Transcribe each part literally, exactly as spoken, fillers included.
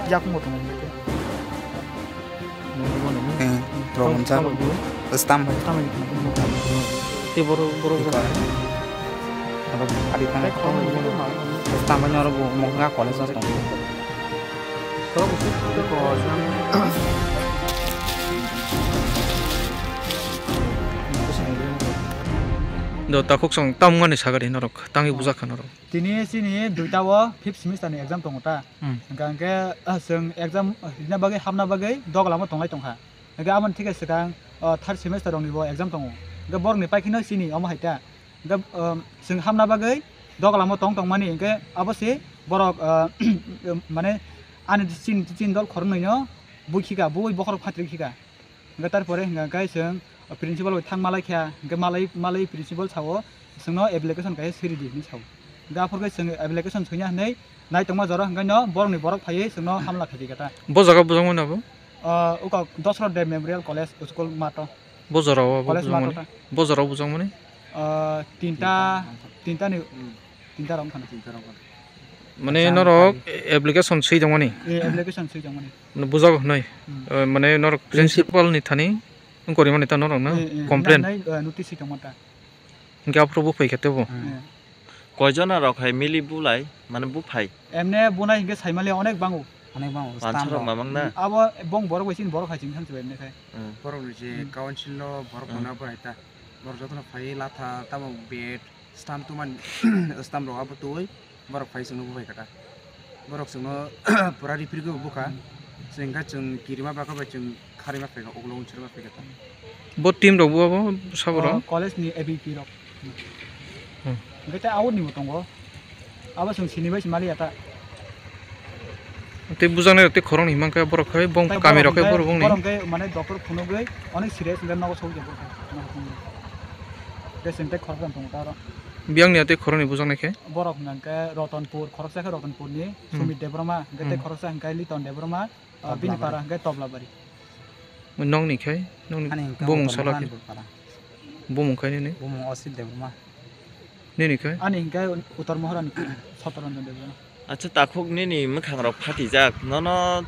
Yakung bo tongo. Eh, Robin sir. Stam bai. Stam bai. Te boro, boro, boro. Adi thang. Stam bai noro bo mokha college o tongo. Do takhuk song tam ngani sagari norok, tangi bujak kha norok. Tini chini duita o fifth semester ni exam tongo ta. Hmm. Hingka hingke, ah, chwng exam rina bagwi, hapna bagwi doglamo tonglai tongkha. Hingke aboni thike swkang, ah, third semester rokni bo exam tongo. Hingke borokni paikhino chini omo hai ta. Hingke, um, chwng hapna bagwi doglamo tong tongmani hingke abo se borok, ah, mane ani chini, chini dol khoroknwino bui khika, bui bokhorok phatri khika. Hingke tarpore hingka khe chwng principal bai thang malai kha, hingke malai, malai principal sao, chwngno application kaisa siri di hinwi sao. Hingke aphuru khe chwng application swina hinwi naitongma jora hingke no borokni borok phaiwi chwngno hamla khaidi kata. Bo jaga bujang mano bo? Ah, uka Dosrot Deb Memorial College School mato. Bo jora o bo College bujang mato mani? Ta. Bo jora o bujang mani? Ah, tinta, tinta ni, tinta rok khana. Mane norok application swi tongmani? Eh, application swi tongmani. No bujak hwnwi. Hmm. Eh, mane norok principal ni thani wng korimani ta norok no complain. Eh, eh, nai, eh, notice tongma ta. Hingke aphuru bo phaikha tebo. Hmm. Eh. Koijona rok hai mili bulai, mane buphai? Emne bunai hingke saimali onek bango. Onek bango, stamp rok mamang na? Hmm. Abo bong borok bai chini borok hai chini thang chibai emne khai. Hmm. Borok ni je council no borok no bo hai ta. Borok jotono phai latha tamo bed. Stamp tuman, stamp rok abo twi, borok phai chwngno buphai kha ta. Borok chwngno pura ripri khe bukha. Chwng kha chwng kirima baka bai chwng kharima phaikha, ukulok unsuri ma phaikha ta. Bo team rok bo abo sabo rok? Oh, college ni A B P rok. Hmm. Hingke ta out ni bo tongo. Abo chwng sini bai se mali ya ta. Tei bujaknai rok tei khoroknwi himang khe borok khai bong kami rok khai borok bongni. Borok khai mane doctor phunugwi onek serious hingkhe nogo sogwi borok khai. Tei chwng tei khoroknwi tong ta oro. Biyangni tei khoroknwi bujaknai khe? Borok hingkhe Rotonpur, khoroksa khe Rotonpurni Sumit Debbarma, hingkhe tei khoroksa hingkhe Liton Debbarma, ah, bini para hingkhe Toblabari. Nokni khai? Nokni bumung salo khe? Bumung khai nini? Bumung Osit Debbarma. Nini khai? Ani hingkhe Uttor Mohorani Sotoranjan Debbarma. Acha, takhuk nini mwkhang rok phatijak. Nono,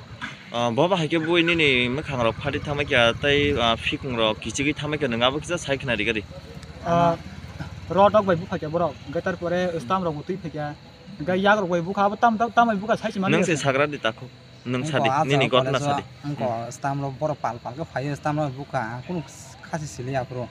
ah, bo bahai khe bui nini mwkhang rok phati thangma kya tei, ah, phikung rok kichigwi thangma kya nwng abo kisa sai khna rigadi. Ah, rot rok bai bupha kya borok. Hingkhe tarpore stam rok bo twi phai kya. Hingkhe yak rok bai bukha abo tam, tam, tam bai bukha sai se mani. Nwng se sagra di takhuk. Nwng sadi, nini gotna sadi. Wngkha stamp rok borok pal pal khe phaiyo, stamp rok bukha, ang kunu khasi sili aphuru.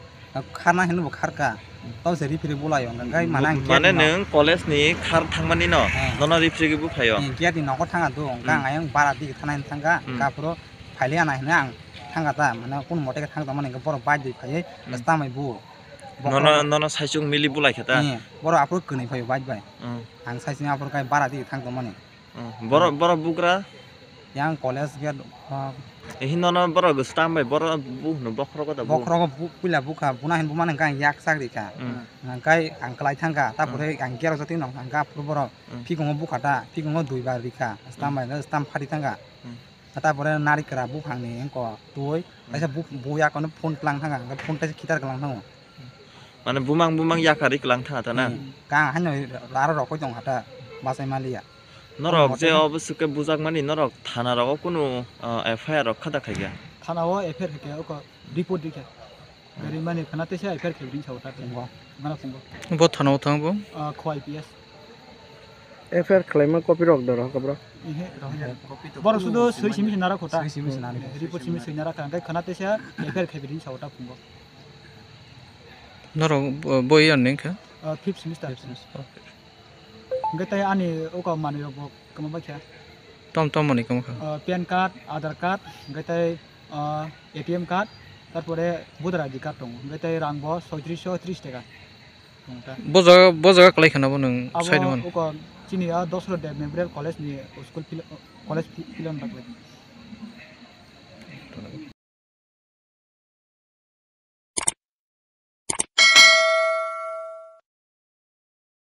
Kharna hinwi bo kharkha. Tau se referee bulaio, hwnkhai mane ang mane nwng college ni khar thangmani no, nono referee khe buphaio. Gate ni nogo thanga do, hwnkhai ang ayang bara dige thana hinwi thangkha, hwnkhe aphuru phailiya na hinwi ang thangkha ta, mane kunu mote khe thang tongmani hwnkhe borok bike bai phaiwi stamp bai bu. Nono, nono saichung mili bulaikha ta? Borok aphuru kwnwi phaio bike bai. Ang saichung aphuru khe bara dige thang tongmani. Hmm, borok, borok bugra? Yang college gate, ah, eh, hino no borok stam bai, borok bu hino bokhorok da bu. Bokhorok bu, puila bukha, buna hin bumani hwnkhe ang yak chak rikha. Hmm. Hwnkhe ang kwlai thangkha, ta pore ang gate o jotoi nong thangkha, aphuru borok phikungo bukha ta, phikungo duibar rikha, stam bai, stam phari thangkha. Hmm. Ta pore narikra buphangni wngko twi, kaisa bu, bu yakono phone tlang thangkha, hwnkhe phone kaisa khitar kwlang thango. Mane bumang bumang yakarwi kwlang thangkha ta na? Hmm. Kang haino aro rokoi tongkha ta, bachai maliya. Norok je obo swkhe bujakmani, norok thana rogo kunu, ah, F I R rok kha da khaikha? Thana o F I R khaikha, oko report rikha. Rimani khana teisa F I R khaibini sao ta. Pungo. Gana pungo. Bo thana o thang bo? Ah, kho I P S. F I R khlaima copy rok da rohorkha bro? Ihe, rohorkha. Borok sudo swi simi se narakha ta. Swi simi se narakha. Report simi se narakha. Hwnkhe khana teisa F I R khaibini sao ta pungo. Norok bo, bo year ni wngkha? Ah, fifth semester. Fifth semester. Hwnkhe tei ani uko manwi rok bo kwma bai kha. Tom tom manwi kwma kha? Ah, pan card, Aadhaar card, hwnkhe tei, ah, A T M card, tarpore voter I D card tongo. Hwnkhe tei rang bo soitrish tris taka tongo ta. Bo jaga, bo jaga kwlai khana bo nwng abo sai mano? Uko chini a Dosrot Deb Memorial College ni school pil-, college pi-, pilon baklai.